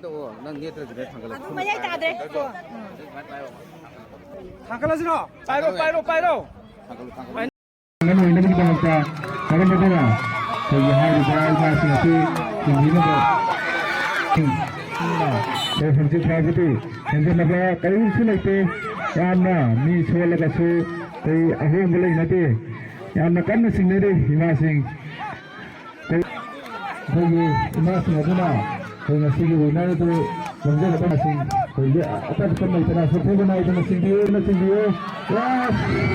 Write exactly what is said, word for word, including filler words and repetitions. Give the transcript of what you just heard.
ꯇꯧꯑꯣ, ꯅꯪ ꯅꯦꯠꯇ꯭ꯔꯁꯨꯅꯦ ꯊꯥꯡꯒꯠꯂꯣ꯫ ꯑꯗꯨ ꯃꯌꯥꯏ ꯇꯥꯗ꯭ꯔꯦ꯫ ꯊꯥꯡꯒꯠꯂꯁꯤꯔꯣ? ꯄꯥꯏꯔꯣ, ꯄꯥꯏꯔꯣ, ꯄꯥꯏꯔꯣ꯫ ꯊꯥꯡꯒꯠꯂꯣ, ꯊꯥꯡꯒꯠꯂꯣ꯫ ꯑꯣꯏꯅꯕꯒꯤꯗꯃꯛꯇ ꯀꯔꯝꯕꯗꯅ ꯑꯩꯈꯣꯏꯒꯤ ꯍꯥꯏꯔꯤꯕ ꯏꯃꯥꯁꯤꯡ ꯑꯁꯤ ꯊꯤꯡꯕꯤꯅꯕ ꯑꯩꯈꯣꯏ ꯍꯧꯖꯤꯛ ꯐꯥꯎꯕꯗꯤ ꯍꯦꯟꯖꯟꯅꯕ ꯀꯔꯤꯁꯨ ꯂꯩꯇꯦ꯫ ꯌꯥꯝꯅ ꯃꯤ ꯁꯣꯜꯂꯒꯁꯨ ꯑꯩꯈꯣꯏ ꯑꯍꯣꯡꯕ ꯂꯩꯅꯗꯦ꯫ ꯌꯥꯝꯅ ꯀꯟꯅ ꯆꯤꯡꯅꯔꯤ ꯏꯃꯥꯁꯤꯡ꯫ ꯑꯩꯈꯣꯏꯒꯤ ꯏꯃꯥꯁꯤꯡ ꯑꯗꯨꯅ ꯑꯩꯈꯣꯏ ꯉꯁꯤꯒꯤ winner ꯑꯗꯨ ꯂꯧꯖꯔꯕꯁꯤꯡ ꯑꯩꯈꯣꯏꯒꯤ ꯑꯇꯠꯄ ꯂꯩꯇꯅ ꯁꯣꯠꯊꯕ ꯅꯥꯏꯗꯅ ꯆꯤꯡꯕꯤꯌꯨ, ꯆꯤꯡꯕꯤꯌꯨ꯫ ꯌꯥꯁ!